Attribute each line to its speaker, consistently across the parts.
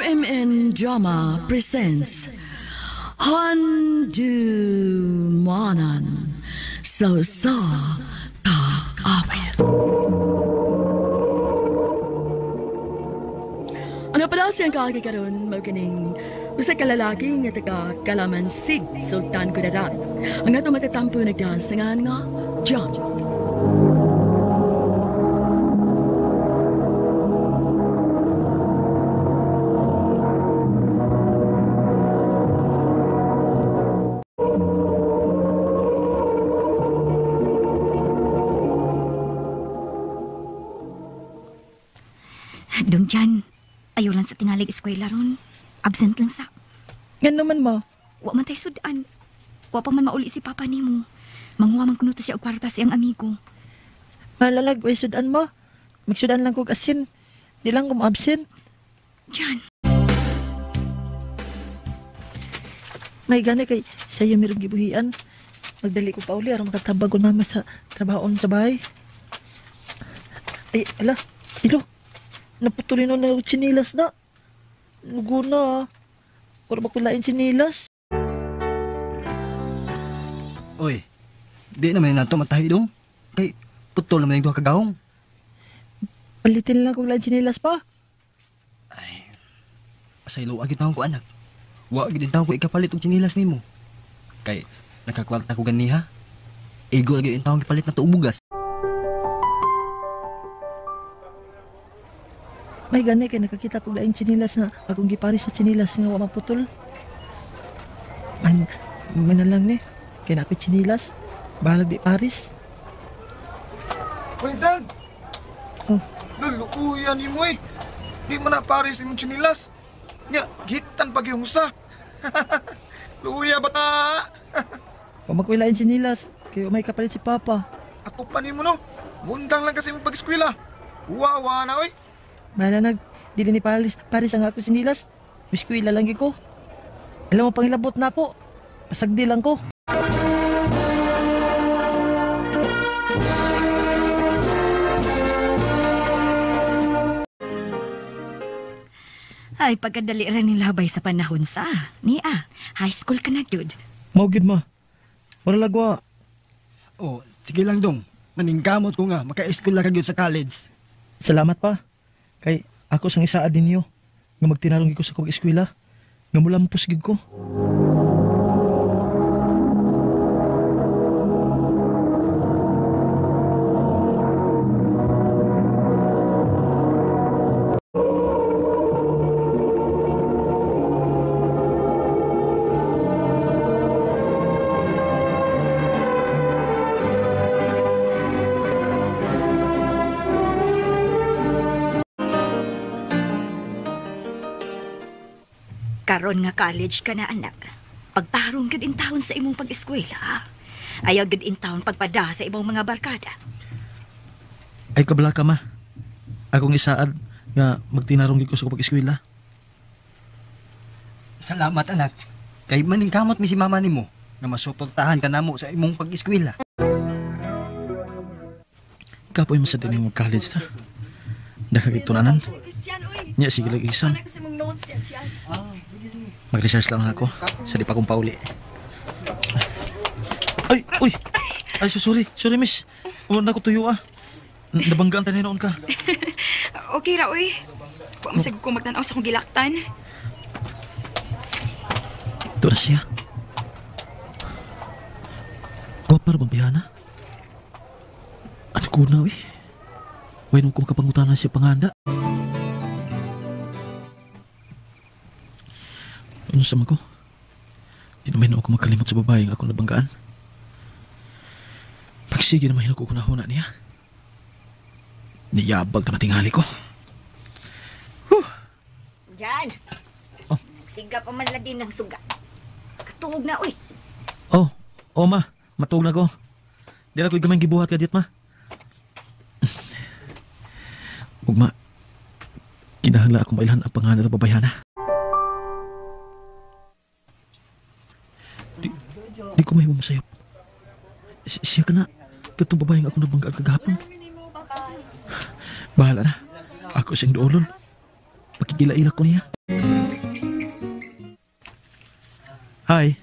Speaker 1: RMN Drama presents Handumanan sa Usa Ka Awit. Ano pala siyang kaagi karon mao kining usa ka lalaki nga taga Kalamansig, Sultan Kudarat. Ang atong matatampo nagdasangan nga John.
Speaker 2: Dong Jan, ayaw lang sa tingalig eskwela ron. Absent lang sa.
Speaker 3: Nga naman ma.
Speaker 2: Wa man tay sudan. Wa pa man mauli si papa nimo. Manguha man kuno to siya og kwarta siyang amigo.
Speaker 3: Malalag way sudan ma. Magsudan lang kog asin. Di lang ko ma-absent.
Speaker 2: Jan.
Speaker 3: May gani kay saya merong gibuhian. Magdali ko pa uli aron makatabag ko mama sa trabahoon sa bahay. Ay, ala, ilo. Naputulin na ng tsinilas na. Luguna. Ora ba kulain tsinilas?
Speaker 4: Oy, di naman na ito matahi dong. Kay putol naman yung duha kagahong.
Speaker 3: Palitin lang kung lain tsinilas pa.
Speaker 4: Ay, pasaylo agad taon ko anak. Wa agad taon ko ikapalit og tsinilas nimo. Kay nakakwarta ko ganiha. Igo lagi yung taong gipalit na to og bugas.
Speaker 3: May gani kay nakakita kog lain tsinilas na akong giparis sa tsinilas nga wa maputol. Man, man lang ni. Kay na ako tsinilas. Bahalag di paris.
Speaker 5: Uy, Dan!
Speaker 3: Oh.
Speaker 5: Luluuyan ni mo eh. Di mo na paris imong tsinilas. Nya, gihitan pag yung usa. Luuya bata!
Speaker 3: Wa man ko'y lain tsinilas. Kay may kapalit si Papa.
Speaker 5: Ako pa nimo no. Mundang lang kasi mong pag-eskwela. Wawa na oy.
Speaker 3: Bahala na, dili ni Paris, Paris ang ako sinilas. Miskwila lang ko. Alam mo, pangilabot na po. Pasagdi lang ko.
Speaker 2: Ay, pagkadali rin nilabay sa panahon sa. Nia, high school ka na, dude.
Speaker 3: Mao gyud ma. Wala lagwa.
Speaker 4: Oh, sige lang dong. Maningkamot ko nga, maka-eskwela ka gyud sa college.
Speaker 3: Salamat pa. Kay ako sang isaad ninyo nga magtinarong ko sa kog eskwela nga mulampos gid ko.
Speaker 2: Karon nga college ka na, anak. Pagtarong gud in taon sa imong pag-eskwela. Ayaw gud in taon pagpada sa imong mga barkada.
Speaker 3: Ay kabla ka ma. Akong isaad nga magtinarong gid ko sa pag-eskwela.
Speaker 4: Salamat anak. Kay maningkamot mi si mama nimo nga masuportahan ka namo sa imong pag-eskwela.
Speaker 3: Kapoy mo sa dinhi mo college ta. Nakagitunanan. Nya sige lang exam. Mag-research lang ako sa di pa akong pauli. Ay, uy. Ay, so sorry. Sorry, miss. Wala na ko tuyo ah. Nabanggaan tayo noon ka.
Speaker 6: Okay ra, uy. Wa masag ko magtan-aw sa akong gilaktan.
Speaker 3: Ito na siya. Gwapa ra bang bihana? Ano ko na, uy? Way nung ko makapangutanan siya panganda. Ano sa ko? Di naman ako makalimot sa babaeng akong nabanggaan. Pagsige naman ako kunahuna niya. Niyabag na matingali ko. Huh!
Speaker 2: Jan!
Speaker 3: Oh.
Speaker 2: Siga pa man lagi ng suga. Katuog na, uy!
Speaker 3: Oh, oh ma. Matuog na ko. Di na ko'y gamay gibuhat ka dit, ma. Ugma, kinahanglan akong mailhan ang pangalan ng babayhana. Di ko mahimo masayop. Siya ka na. Katong babaeng ako nabanggaan kagahapon. Bahala na. Ako siyang duolon. Pakigila-ila ko niya. Hi.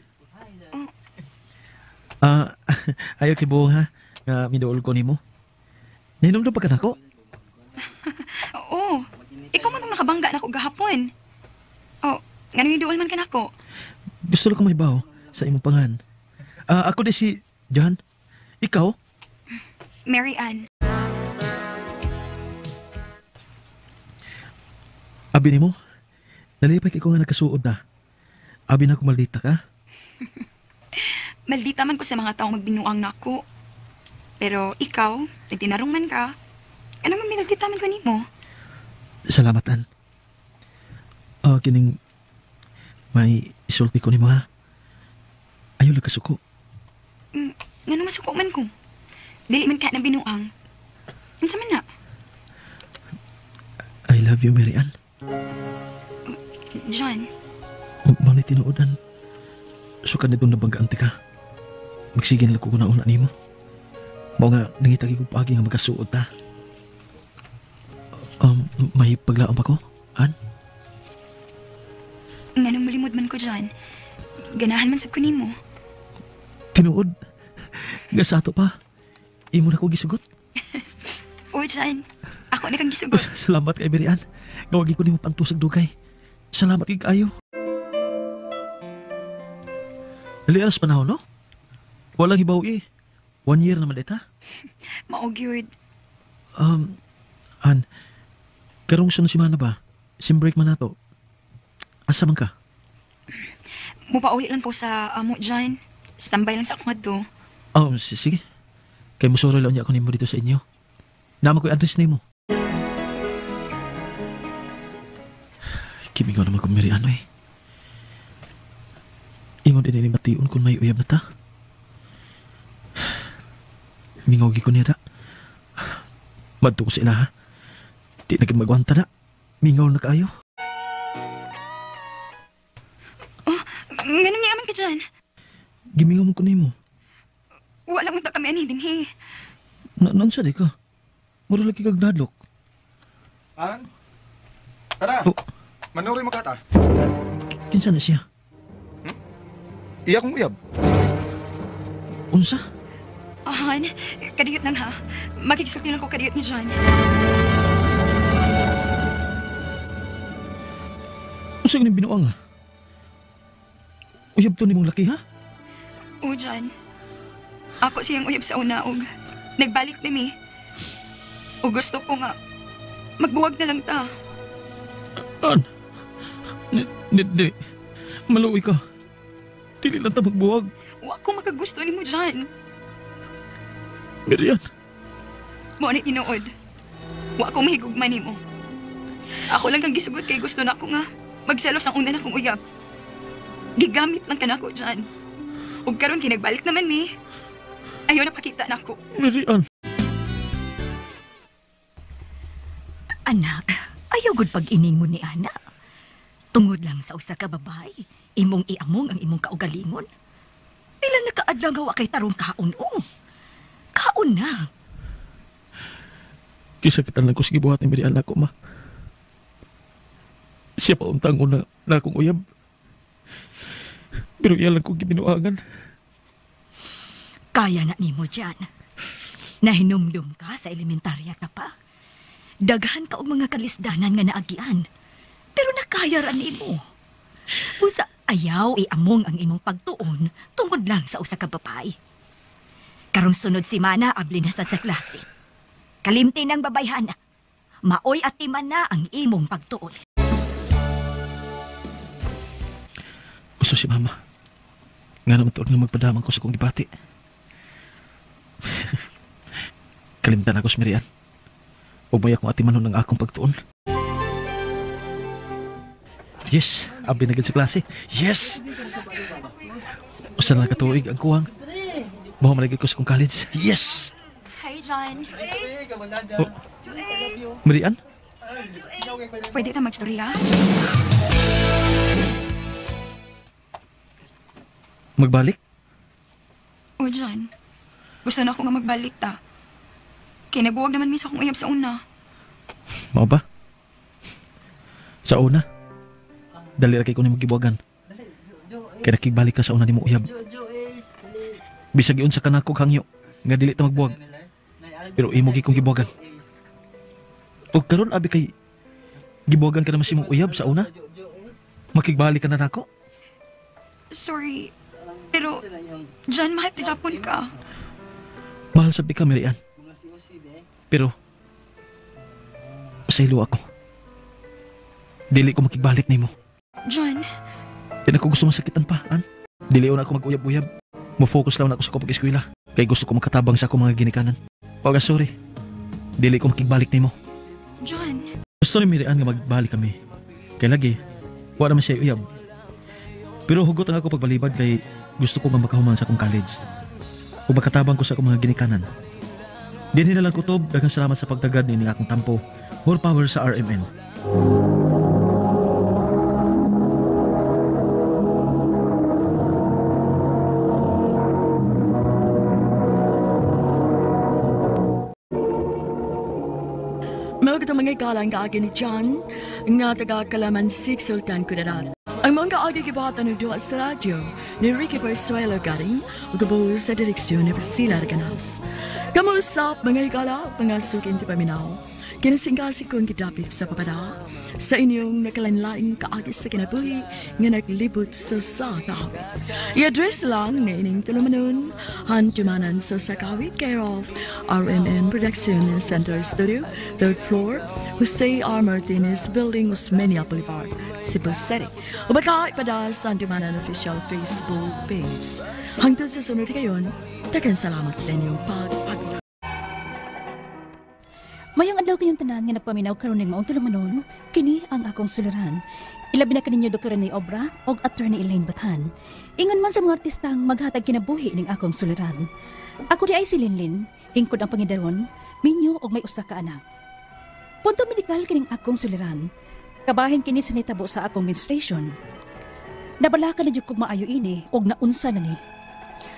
Speaker 3: Ayaw kay buong ha, nga miduol ko nimo. Nahinomdom pa ka nako?
Speaker 6: Oo. Ikaw man tong nakabangga nako gahapon. Oh, ngano miduol man ka nako?
Speaker 3: Gusto lang ko mahibaw sa imong pangan. Ako di si John. Ikaw?
Speaker 6: Mary Ann.
Speaker 3: Abi nimo, nalipay kay ko nga nagkasuod na. Abi na ko maldita ka.
Speaker 6: Maldita man ko sa mga taong magbinuang nako. Pero ikaw, nagtinarong man ka. Ano man minaldita man ko nimo?
Speaker 3: Salamat, Ann. Kining may isulti ko nimo ha. Ayaw lang kasuko.
Speaker 6: Ngano masuko man ko? Dili man ka na binuang. Unsa man na?
Speaker 3: I love you, Mary Ann.
Speaker 6: John.
Speaker 3: Mao ni tinuodan. Sukad nitong nabanggaan ka. Magsige na lang ko una nimo. Mao nga nangitagi kong paagi nga magkasuod ta. May paglaom pa ko, Ann?
Speaker 6: Nganong malimod man ko, John. Ganahan man sab ko nimo.
Speaker 3: Tinuod. Nga sa ato pa. Imo na ko gisugot.
Speaker 6: O, John. Ako na kang gisugot.
Speaker 3: Salamat kay Mary Ann. Gawagi ko nimo pantusag dugay. Salamat kay kaayo. Dali alas panahon, no? Walang hibaw eh. 1 year naman ita.
Speaker 6: Mao gyud.
Speaker 3: Ann, karong sunod semana ba? Sim break man nato. Asa man ka?
Speaker 6: Mupauli lang ko sa amo, John. Standby lang sa akong adto.
Speaker 3: Oh, sige. Kay musuro lang niya ako nimo dito sa inyo. Naman ko'y address nimo. Kimigaw naman kong Mary Ann, eh. Ingon din ni Mation kung may uyab na ta. Mingaw gi ko niya da. Madto ko sila ha. Di na magwanta na. Mingaw na kaayo.
Speaker 6: Oh, ganun nga man ka dyan.
Speaker 3: Gimingaw mo ko nimo.
Speaker 6: Wala mo ta kami ani dinhi.
Speaker 3: Naunsa di ka? Mura lagi kag nadlok.
Speaker 5: An? Tara.
Speaker 3: Oh.
Speaker 5: Manuri mo kata.
Speaker 3: Kinsa na siya?
Speaker 5: Iya kong uyab.
Speaker 3: Unsa?
Speaker 6: Ahan, kadiyot lang ha. Makikisuti lang ko kadiyot ni John.
Speaker 3: Unsa ganing binuang ha? Uyab to nimong laki ha?
Speaker 6: O, John. Ako siyang uyab sa una og nagbalik ni mi. O gusto ko nga magbuwag na lang ta.
Speaker 3: An? Di. Maluoy ka. Dili lang ta magbuwag.
Speaker 6: Wa ko makagusto nimo, John.
Speaker 3: Miriam.
Speaker 6: Mao ni tinuod. Wa ko mahigugma nimo. Ako lang kang gisugot kay gusto na ako nga magselos ang una nakong uyab. Gigamit lang ka nako, John. Ug karon kay nagbalik naman mi. Ayaw na pakita nako.
Speaker 3: Miriam.
Speaker 2: Anak, ayaw gud pag-ining mo ni ana. Tungod lang sa usa ka babae, imong iamong ang imong kaugalingon. Pila na kaadlaw nga wa kay tarong kaon o. Kaon na.
Speaker 3: Kisakitan lang ko sige buhat ni Mary Ann ako, ma. Siya pa untang una na akong uyab. Pero iya lang kong gibinuangan.
Speaker 2: Kaya na nimo dyan. Nahinumdum ka sa elementarya ka pa. Daghan ka og mga kalisdanan nga naagian. Pero nakaya ra nimo. Busa ayaw iamong ang imong pagtuon tungod lang sa usa ka babae. Karong sunod semana abli na sad sa klase. Kalimti ng babayhana. Maoy atiman na ang imong pagtuon.
Speaker 3: Gusto si mama. Nga naman tuod nga magpadamang ko sa kong gibati. Kalimtan ako si Mary Ann. Ug may akong atimanon ng akong pagtuon. Yes, abli na gid sa klase. Yes! Usa na katuig ang kuwang. Mao man ko sa kong college. Yes!
Speaker 6: Hi, John.
Speaker 3: Oh. Mary Ann?
Speaker 6: Pwede ta magstorya?
Speaker 3: Magbalik?
Speaker 6: O, John. Gusto na ako nga magbalik ta. Kaya nagbuwag naman mi sa akong uyab sa una.
Speaker 3: Mao ba? Sa una? Dali ra kay ko nimo gibuwagan. Kay nakigbalik ka sa una nimo uyab. Bisag giunsa ka nako hangyo nga dili ta magbuwag. Pero imo gi kong gibuwagan. Ug karon abi kay gibuwagan ka naman si imong uyab sa una. Makigbalik ka na nako.
Speaker 6: Sorry, pero John, mahal ti Japon ka.
Speaker 3: Mahal sa ka, Mary Ann. Pero pasaylo ako. Dili ko makigbalik nimo.
Speaker 6: John,
Speaker 3: Di na ko gusto masakitan pa, An. Dili na ako mag-uyab-uyab. Mo-focus lang na ako sa pag-eskwela. Kay gusto ko makatabang sa akong mga ginikanan. Oga, sorry. Dili ko makigbalik nimo.
Speaker 6: John.
Speaker 3: Gusto ni Mary Ann nga magbalik kami. Kay lagi, wala naman siya uyab. Pero hugot ang ako pagbalibad kay gusto ko nga makahuman sa akong college. O makatabang ko sa akong mga ginikanan. Dinhi na lang kutob, daghang salamat sa pagtagad nining akong tampo. More power sa RMN.
Speaker 1: Mga mga galang kaagi ni John, nga taga Kalamansig, Sultan Kudarat. Ang mga kaagi gibahatan ng duwa sa radyo ni Ricky Persuelo Garing ug gabuo sa direksyon ni Priscilla Reganas. Kamusta mga higala, mga sukin ti paminaw. Kinasingkasi kong gidapit sa papada sa inyong nakalanlaing kaagi sa kinabuhi nga naglibot sa sa kawit. I-address lang nga ining tulumanon, hantumanan sa sa kawit, care of RMN Production Center Studio, 3rd floor, Jose R. Martinez Building, Osmeña Boulevard, Cebu City. O baka ipada sa Handumanan official Facebook page. Hangtod sa sunod kayon, daghang salamat sa inyong pagpagda.
Speaker 7: Mayong adlaw kayong tanan nga nagpaminaw karon ning maong tulumanon, kini ang akong suliran. Ilabi na kaninyo Dr. Rene Obra og Attorney Elaine Bathan. Ingon man sa mga artistang maghatag kinabuhi ning akong suliran. Ako di ay si Linlin, hingkod ang pangidaron, minyo og may usa ka anak. Punto medikal kining akong suliran. Kabahin kini sa nitabo sa akong menstruation. Nabalaka na jud kog maayo ini og naunsa na ni.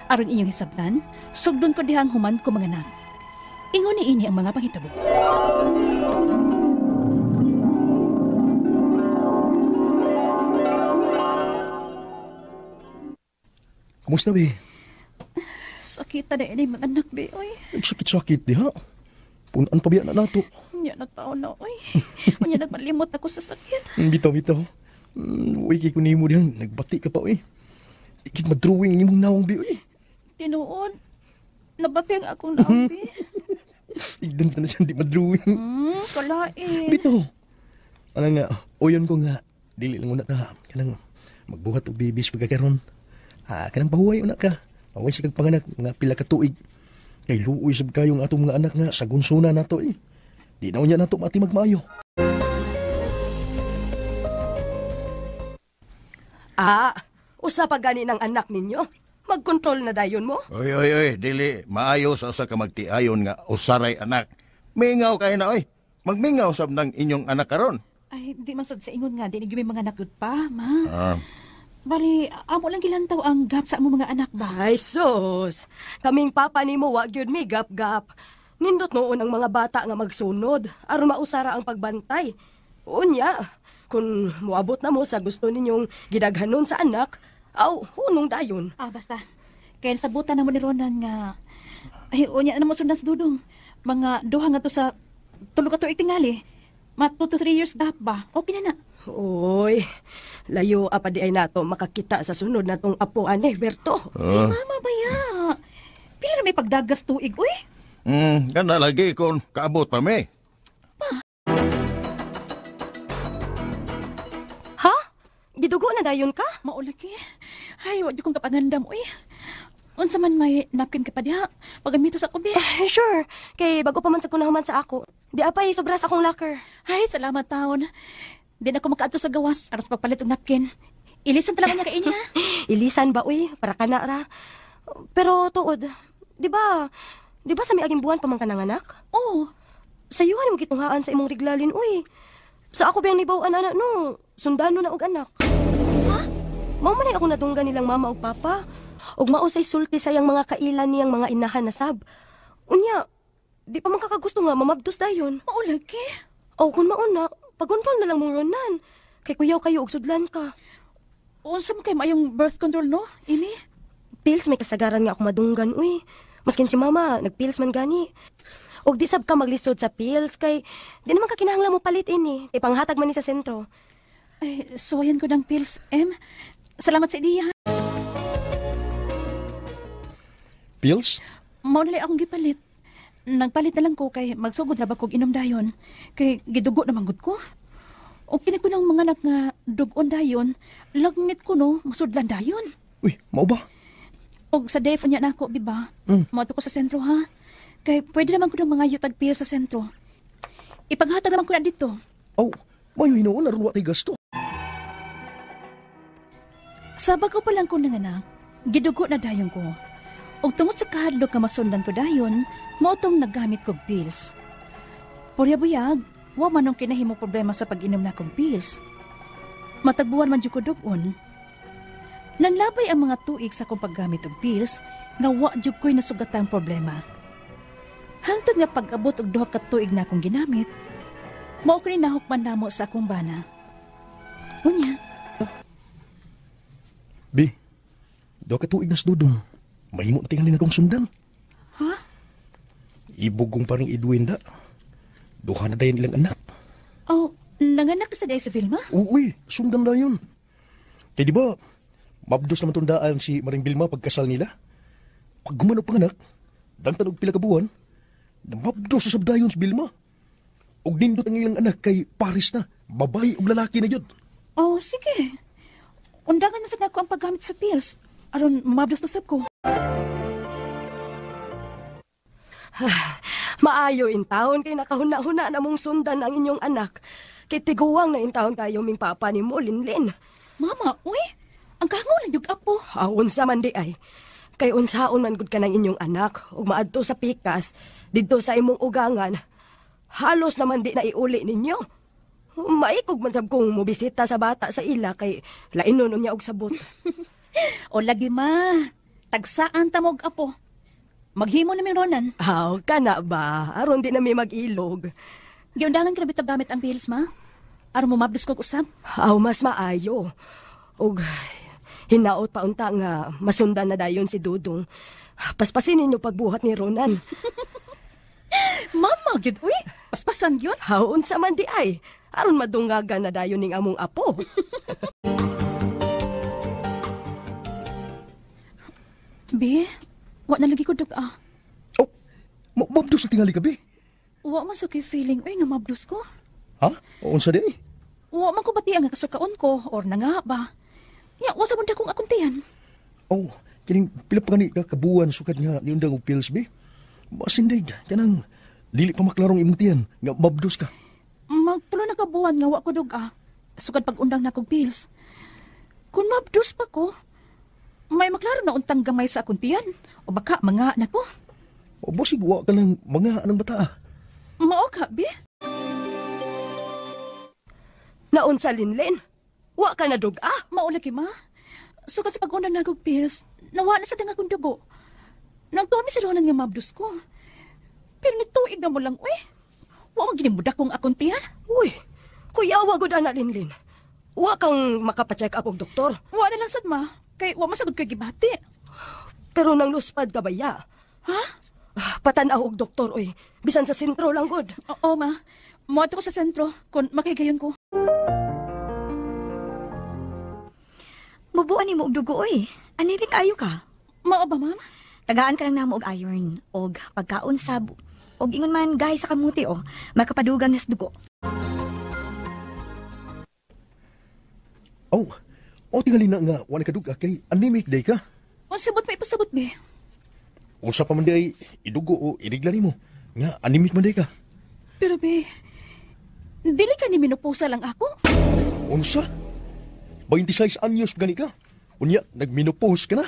Speaker 7: Aron inyong hisabtan, sugdon ko dihang human ko manganak. Ingon ni ini ang mga panghitabo.
Speaker 8: Kumusta, be?
Speaker 7: Sakit na ini mga anak, be. Oy.
Speaker 8: Sakit-sakit diha. Punan pa biya na nato.
Speaker 7: Unya na tao na, oy. Unya nagmalimot ako sa sakit.
Speaker 8: Bitaw, bitaw. Uy, kay kunimo diha. Nagbati ka pa, oy. Ikit madrawing nimong naong, be, oy.
Speaker 7: Tinuod. Nabati ang akong naong, be.
Speaker 8: Igdan na siya, di madrawing.
Speaker 7: Kalain.
Speaker 8: Bitaw. Ano nga, oyon ko nga. Dili lang una ta. Kanang magbuhat og babies pagkakaroon. Kanang pahuway una ka. Pahuway sa kag panganak, mga pila ka tuig. Kay luoy sab kayong atong mga anak nga sa gunsuna nato eh. Di na unya nato mati magmaayo.
Speaker 9: Usa pa gani ng anak ninyo. Magkontrol na dayon mo.
Speaker 10: Oy, oy, oy, dili maayo sa usa ka magtiayon nga usaray anak. Mingaw kay na oy. Magmingaw sab ng inyong anak karon.
Speaker 7: Ay, di man sad sa ingon nga di ni may mga anak gud pa, ma. Bali, amo lang gilantaw ang gap sa amo mga anak ba?
Speaker 9: Ay, sus. Kaming papa nimo wa gyud mi gap-gap. Nindot noon ang mga bata nga magsunod aron mausara ang pagbantay. Unya, kung moabot na mo sa gusto ninyong gidaghanon sa anak, aw, hunong dayon.
Speaker 7: Basta. Kaya sabutan na mo ni Ronan nga ay, unya na mo sundan sa dudong. Mga duha nga to sa tulo ka tuig tingali. Ma 2 to 3 years gap ba? Okay na na.
Speaker 9: Uy, layo apa di ay nato makakita sa sunod na tong apo ane, Berto.
Speaker 7: Ay, mama baya. Pila na may pagdagas tuig, uy.
Speaker 10: Kana lagi kon kaabot pa mi.
Speaker 9: Ha? Gidugo na dayon ka?
Speaker 7: Maulaki. Ay, wa jud kong kapangandam, uy. Unsa man may napkin ka pa diha? Pagamito sa kubi.
Speaker 9: Sure. Kay bago pa man sa kunahuman sa ako. Di apay sobras akong locker.
Speaker 7: Ay, salamat taon. Di na ko makaadto sa gawas aros pagpalit og napkin. Ilisan talaga niya kay inya.
Speaker 9: Ilisan ba uy, para kana ra. Pero tuod, di ba sa miaging buwan pa man ka nanganak?
Speaker 7: Oo.
Speaker 9: Sayuhan mo gitunghaan sa imong riglalin uy. Sa ako biyang nibaw-an anak no, sundano na og anak. Ha? Mao man ay ako nadunggan nilang mama og papa. Og mao say sulti sa iyang mga kailan niyang mga inahan na sab. Unya, di pa man kakagusto nga mamabdos dayon.
Speaker 7: Mao lagi.
Speaker 9: O kung mauna, pag-control na lang mong Ronan. Kay kuyaw kayo og sudlan ka.
Speaker 7: Unsa man kay maayong birth control no, Amy?
Speaker 9: Pills may kasagaran nga ako madunggan, uy. Maskin si mama, nagpills man gani. Og di sab ka maglisod sa pills kay di naman ka kinahanglan mo palit ini. Kay panghatag man ni sa sentro.
Speaker 7: Ay, suwayan ko ng pills, Em. Salamat sa ideya.
Speaker 8: Pills?
Speaker 7: Mao na akong gipalit. Nagpalit na lang ko kay magsugod ra ba kog inom dayon. Kay gidugo na manggod ko. O kini ko ng mga anak nga dugon dayon, langit ko no, masudlan dayon.
Speaker 8: Uy, mao ba?
Speaker 7: Og sa day niya nako, di ba? Moadto ko sa sentro ha. Kay pwede naman ko ng mga yutag pills sa sentro. Ipaghatag naman ko na dito.
Speaker 8: Oh, mayo hinuon aron wa tay gasto.
Speaker 7: Sa bago pa lang ko nanganak, gidugo na dayon ko. Og tungod sa kahadlok nga masundan ko dayon, mao tong naggamit kog pills. Purya buyag, wa man ang kinahimo problema sa pag-inom na kog pills. Matagbuwan man jud ko dugon. Nanlabay ang mga tuig sa akong paggamit og pills nga wa jud ko'y nasugatang problema. Hangtod nga pag-abot og 2 ka tuig na akong ginamit, mao kini nahukman namo sa akong bana. Unya.
Speaker 8: Bi, 2 ka tuig na sa Dudong. Mahimo na tingali na kong sundan.
Speaker 7: Ha?
Speaker 8: Ibog kong parang Edwin da. Duha na dayon ilang anak.
Speaker 7: Oh, nanganak na sa day sa Vilma?
Speaker 8: Uy, sundan na yun. Kaya di ba, mabdos naman tundaan si Maring Vilma pagkasal nila? Pag gumano panganak, dangtan og pila ka buwan, namabdos sa sabdayon si Vilma. Og nindot ang ilang anak kay Paris na, babae og lalaki na yun.
Speaker 7: Oh, sige. Undangan na sa nako ang paggamit sa pills. Aron mabdos na sab ko.
Speaker 9: Maayo in taon kay nakahuna-huna na mong sundan ang inyong anak. Kay tiguang na in taon kayo ming papa ni mo, Linlin.
Speaker 7: Mama, uy, ang kahangulan yung apo.
Speaker 9: Unsa man di ay. Kay unsaon man gud ka ng inyong anak ug maadto sa pikas didto sa imong ugangan. Halos naman di na iuli ninyo. Maikog man sab kong mobisita sa bata sa ila kay lainon unya og sabot.
Speaker 7: O lagi ma, tagsaan ta mo og apo. Maghimo na mi Ronan.
Speaker 9: Aw, kana ba? Aron di na mi mag-ilog.
Speaker 7: Giundangan ka na bitag gamit ang pills, ma? Aron mo mabdos kog usab.
Speaker 9: Aw, mas maayo. Og hinaot pa unta nga masundan na dayon si Dudong. Paspasin ninyo pagbuhat ni Ronan.
Speaker 7: Mama, gyud uy. Paspasan gyud.
Speaker 9: Aw, unsa man di ay. Aron madungagan na dayon ning among apo.
Speaker 7: Bi, wa na lagi ko dug-a.
Speaker 8: Oh, mabdos na tingali ka, bi?
Speaker 7: Wa man sa kay feeling, uy, nga mabdos ko.
Speaker 8: Ha? Unsa di ay?
Speaker 7: Wa man ko bati ang kasukaon ko or nanga ba. Nya, wa sa munda kong akuntian.
Speaker 8: Oh, kining pila pa gani ka kabuan sukad nga niundang og pills, bi? Masindig, kanang dili pa maklarong imong tiyan nga mabdos ka.
Speaker 7: Magtulo na ka buwan nga wa ko dug-a. Sukad pag-undang na kog pills. Kung mabdos pa ko, may maklaro na untang gamay sa akong tiyan. O baka mga na ko.
Speaker 8: O basig wa ka lang mga anang bata.
Speaker 7: Mao ka, bi?
Speaker 9: Naunsa, Linlin? Wa ka na dug-a?
Speaker 7: Mao lagi, ma. Sukad sa pag-undang na kog pills, nawa na sa dang akong dugo. Nagtuon mi sa Ronan nga mabdos ko. Pero nituig na mo lang, uy. Wa man ginimudak kong akong tiyan.
Speaker 9: Uy, kuyawa gud ana, Linlin. Wa kang makapacheck up og doktor.
Speaker 7: Wa na lang sad, ma. Kay wa masagod kay gibati.
Speaker 9: Pero nang luspad ka ba ya?
Speaker 7: Ha?
Speaker 9: Patan-aw og doktor, oy. Bisan sa sentro lang gud.
Speaker 7: Oo, ma. Moadto ko sa sentro kun makigayon ko.
Speaker 6: Mubuan nimo og dugo, oy. Anemic ayo ka.
Speaker 7: Mao ba, ma'am?
Speaker 6: Tagaan ka lang namo og iron og pagkaon sab og ingon man gay sa kamuti oh, makapadugang nas dugo.
Speaker 8: Oh, o tingali na nga wala ka duga kay anemic day ka.
Speaker 7: Unsa bot may ipasabot ni?
Speaker 8: Unsa pa man day idugo o irigla nimo nga anemic man day ka.
Speaker 7: Pero be, dili ka ni menopausal lang ako.
Speaker 8: Unsa? 26 anyos gani ka. Unya nagmenopause ka na.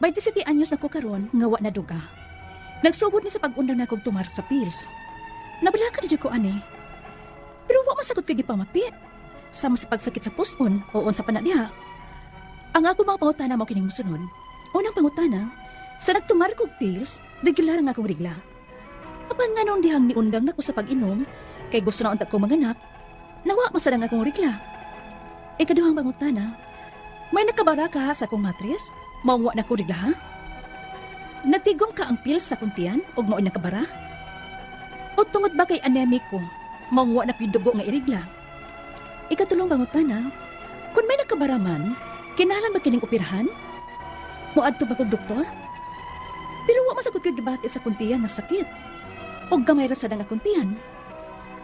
Speaker 7: 27 anyos na ko karon nga wa na duga. Nagsugod ni sa pag-undang na kog tumar sa pills. Nabalaka di ko ani. Pero wa masagot kay gipamati. Sama sa pagsakit sa puson o unsa pa na diha. Ang ako mga pangutana mo kining mosunod. Unang pangutana, sa nagtumar kog pills, regular ang akong regla. Apan nga noong dihang niundang nako sa pag-inom, Kay gusto na unta ko manganak, nawa man sad ang akong regla. Ikaduhang pangutana, may nakabara ka sa akong matres? Maong wa na ko regla ha? Natigom ka ang pills sa akong tiyan ug mao nakabara? O tungod ba kay anemic ko, maong wa na ko'y dugo nga iregla? Ikatulong pangutana, kung may nakabara man, kinahanglan ba kining operahan? Moadto ba kog doktor? Pero wa man sad ko'y gibati sa akong tiyan na sakit. Og gamay ra sad ang akong tiyan.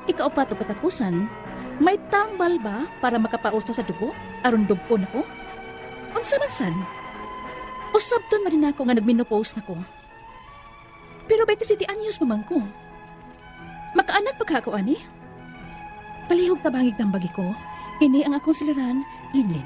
Speaker 7: Ikaupat ug katapusan, may tambal ba para makapausa sa dugo aron dub-on ako? Unsa man sad? Usabton man din ako nga nagmenopause na ko. Pero 27 anyos pa man ko. Makaanak pa ka ako ani? Palihog tabangig tambagi ko. Kini ang akong suliran, Linlin.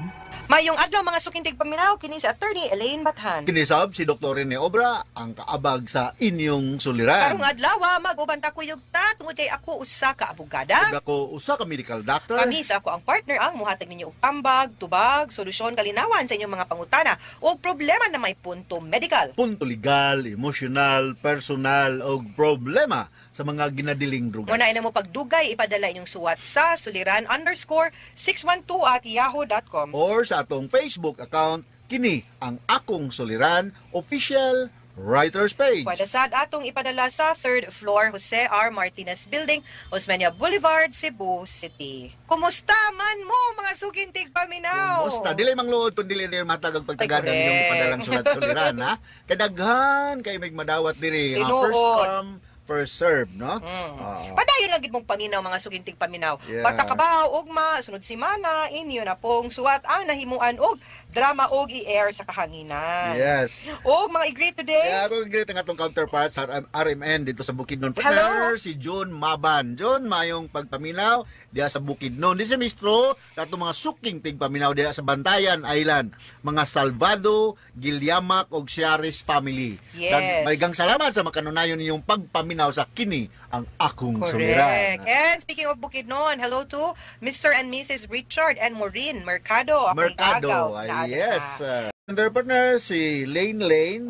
Speaker 11: Mayong adlaw mga suking tigpaminaw, kini si Attorney Elaine Bathan.
Speaker 12: Kini sab si Dr. Rene Obra ang kaabag sa inyong suliran.
Speaker 11: Karong adlaw, mag-uban ta kuyog ta tungod kay ako usa ka abogada.
Speaker 12: Ug ako usa ka medical doctor.
Speaker 11: Kami sa ako ang partner ang muhatag ninyo og tambag, tubag, solusyon, kalinawan sa inyong mga pangutana o problema na may punto medical.
Speaker 12: Punto legal, emosyonal, personal og problema sa mga ginadiling drugas.
Speaker 11: Muna na mo pagdugay, ipadala inyong suwat sa suliran_612@yahoo.com.
Speaker 12: Or sa atong Facebook account, kini ang Akong Suliran Official Writers Page.
Speaker 11: Pwede sad atong ipadala sa third floor, Jose R. Martinez Building, Osmeña Boulevard, Cebu City. Kumusta man mo mga suking tigpaminaw?
Speaker 12: Kumusta? Dili mangluod kung dili niyo matag ang pagtagad
Speaker 11: Ay,
Speaker 12: ang inyong
Speaker 11: correct.
Speaker 12: ipadalang sulat suliran, ha? Kadaghan kay may madawat diri. Ha?
Speaker 11: Tinuod.
Speaker 12: First come, first serve, no? Oo.
Speaker 11: Padayon lang gid mong paminaw mga sugintig paminaw.
Speaker 12: Yeah.
Speaker 11: Patakabaw ugma sunod semana inyo na pong suwat ang nahimuan og drama og i-air sa kahanginan.
Speaker 12: Yes.
Speaker 11: Og mga i-greet today.
Speaker 12: Yeah, ako greet ang atong counterpart sa RMN dito sa Bukidnon.
Speaker 11: Hello.
Speaker 12: Partner, si June Maban. June, mayong pagpaminaw diya sa Bukidnon. Di si Mistro, atong mga suking tigpaminaw diya sa Bantayan Island. Mga Salvado, Gilyamak og Siaris family.
Speaker 11: Yes.
Speaker 12: Dag- salamat sa makanunayon ninyong pagpaminaw sa kini ang Akong Suliran.
Speaker 11: Correct. And speaking of Bukidnon, hello to Mr. and Mrs. Richard and Maureen Mercado. Akong
Speaker 12: Mercado.
Speaker 11: kaagaw
Speaker 12: Ay,
Speaker 11: na
Speaker 12: yes. And their partner, si Lane Lane,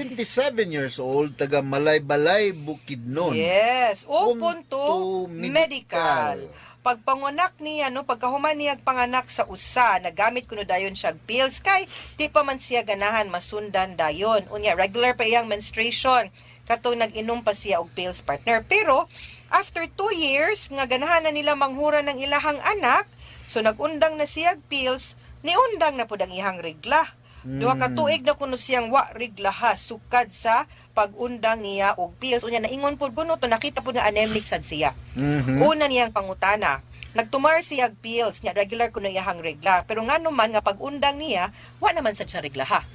Speaker 12: 27 years old, taga Malaybalay, Bukidnon.
Speaker 11: Yes. O punto medical. Pagpangunak niya, no, pagkahuman niya panganak sa usa, nagamit kuno dayon siya pills kay di pa man siya ganahan masundan dayon. Unya regular pa iyang menstruation katong nag-inom pa siya og pills, partner. Pero after 2 years nga ganahan na nila manghura ng ilahang anak, so nagundang na siya og pills, niundang na pud ang iyang regla. 2 ka tuig na kuno siyang wa reglaha sukad sa pag-undang niya og pills. Unya naingon pud kuno to, nakita pud nga anemic sad siya. Una niyang pangutana, nagtumar siya og pills niya, regular kuno iyahang regla. Pero ngano man nga pag-undang niya, wa naman sad siya reglaha?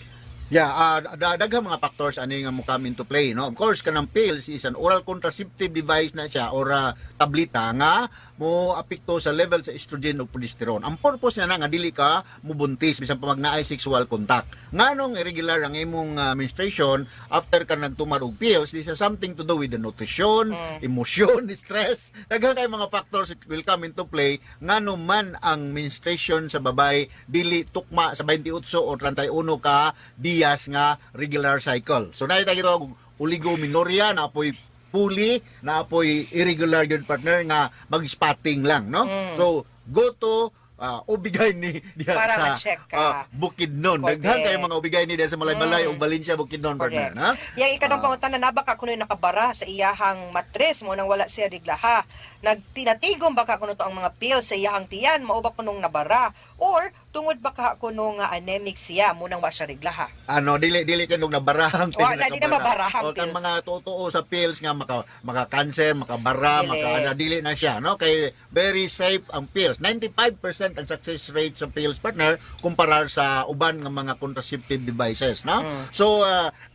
Speaker 12: Yeah, daghang mga factors ani nga mo come into play, no? Of course, kanang pills is an oral contraceptive device na siya or tablita nga mo apekto sa level sa estrogen ug progesterone. Ang purpose niya na nga dili ka mubuntis bisan pa magnaay sexual contact. Nganong irregular ang imong menstruation after ka nagtumar og pills, this has something to do with the nutrition, emosyon, stress. Daghan kay mga factors will come into play ngano man ang menstruation sa babae dili tukma sa 28 o 31 ka diyas nga regular cycle. So naa tayo oligomenorrhea, na apoy puli, na apoy irregular yun, partner, nga mag-spotting lang, no? So go to OB-GYN ni diha
Speaker 11: Para
Speaker 12: sa
Speaker 11: ma-check ka.
Speaker 12: Bukidnon. Daghan kayo mga OB-GYN ni diha sa Malaybalay ug Valencia, Bukidnon, partner,
Speaker 11: Correct.
Speaker 12: ha?
Speaker 11: Yang ikadong pangutana, na baka kuno nakabara sa iyahang matres mo nang wala siya reglaha? Nagtinatigom baka kuno to ang mga pills sa iyahang tiyan, mao ba kunong nabara, or tungod baka kuno nga anemic siya mo nang wa siya reglaha?
Speaker 12: Ano, dili dili kanong nabarahang
Speaker 11: Wa, dili na mabarahang
Speaker 12: O kang
Speaker 11: pills.
Speaker 12: mga totoo sa pills nga maka maka cancer, makabara,
Speaker 11: Dili.
Speaker 12: maka ano, dili na siya, no? Kay very safe ang pills. 95% ang success rate sa pills, partner, kumpara sa uban nga mga contraceptive devices, no? So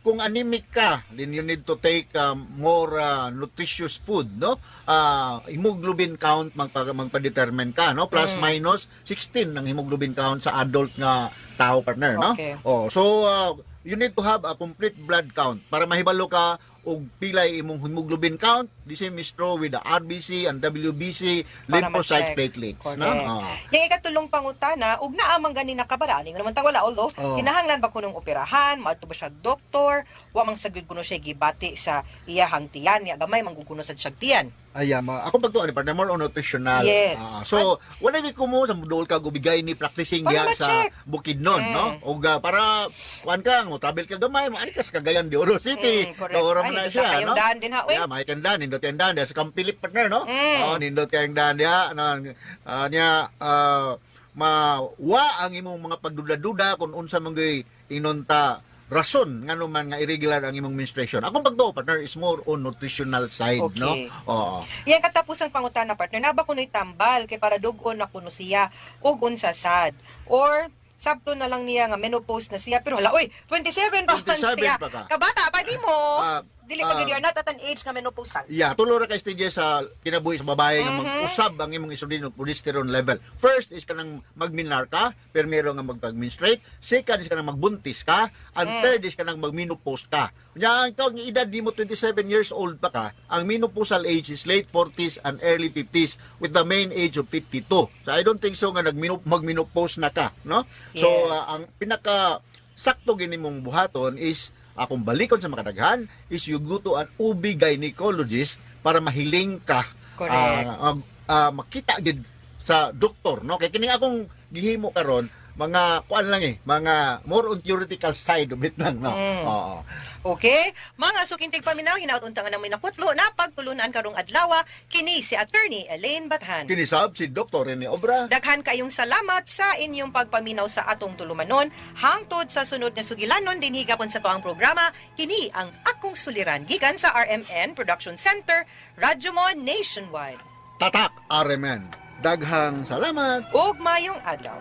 Speaker 12: kung anemic ka, then you need to take more nutritious food, no? Hemoglobin count magpa-determine ka, no? Plus minus 16 ng hemoglobin count sa adult nga tao, partner, no?
Speaker 11: Okay.
Speaker 12: Oh, so you need to have a complete blood count para mahibalo ka og pilay imong hemoglobin count. The same is true with the RBC and WBC,
Speaker 11: Para
Speaker 12: lymphocyte
Speaker 11: ma-check.
Speaker 12: platelets, no?
Speaker 11: Correct. Yung ikatulong pangutana, ug naa man gani nakabara, ani naman ta wala, although kinahanglan ba kunong operahan, maadto ba siya doktor, wa man sagyud kuno siya gibati sa iyahang tiyan, ya gamay man gud kuno sad siya tiyan.
Speaker 12: Ay, ma, ako pagtuan ni partner, more on nutritional.
Speaker 11: Yes.
Speaker 12: So, wala gyud kumo sa mudol ka gubigay ni practicing
Speaker 11: Para
Speaker 12: diha sa
Speaker 11: ma-check.
Speaker 12: Bukidnon, no? Og para kuan ka, mo travel ka gamay, maari ka sa Cagayan de Oro City.
Speaker 11: Correct.
Speaker 12: Kaura
Speaker 11: Ay,
Speaker 12: man na
Speaker 11: nindot
Speaker 12: siya,
Speaker 11: na kayong
Speaker 12: no?
Speaker 11: daan din ha, uy.
Speaker 12: Yeah, may kang daan, nindot kayong daan diha sa Kampilip partner, no? Oh, nindot kayong daan diha, no, niya mawa ang imong mga pagduda-duda kung unsa man gyud inonta rason ngano man nga irregular ang imong menstruation. Akong pagtuo partner is more on nutritional side, no? Oo.
Speaker 11: Yang katapusang pangutana partner, naba kuno'y tambal kay para dugon na kuno siya ug unsa sad. Or sabto na lang niya nga menopause na siya pero hala oy, 27 pa man
Speaker 12: 27
Speaker 11: siya.
Speaker 12: pa ka.
Speaker 11: Kabata pa nimo. Dili pa gid you're not at an age nga menopausal.
Speaker 12: Yeah, tulo ra kay stages sa kinabuhi sa babae nga mag-usab ang imong estrogen ug progesterone level. First is kanang magminar ka, primero nga magpag-menstruate. Second is kanang magbuntis ka, and third is kanang magmenopause ka. Nya ang ikaw nga edad nimo 27 years old pa ka, ang menopausal age is late 40s and early 50s with the main age of 52. So I don't think so nga magmenopause na ka, no? So ang pinaka sakto gini mong buhaton is akong balikon sa makadaghan is you go to an OB gynecologist para mahiling ka. Makita gid sa doktor, no? Kay kini akong gihimo karon mga kuan lang eh, mga more on theoretical side of it lang, no? Oo.
Speaker 11: Okay, mga sukintig paminaw, hinaut unta nga namoy nakutlo na pagtulunan karong adlaw, kini si Attorney Elaine Bathan.
Speaker 12: Kini sab si Dr. Rene Obra.
Speaker 11: Daghan kayong salamat sa inyong pagpaminaw sa atong tulumanon. Hangtod sa sunod na sugilanon dinhi gapon sa tuang programa, kini ang Akong Suliran gikan sa RMN Production Center, Radyo Mo Nationwide.
Speaker 12: Tatak RMN. Daghang salamat
Speaker 11: ug mayong adlaw.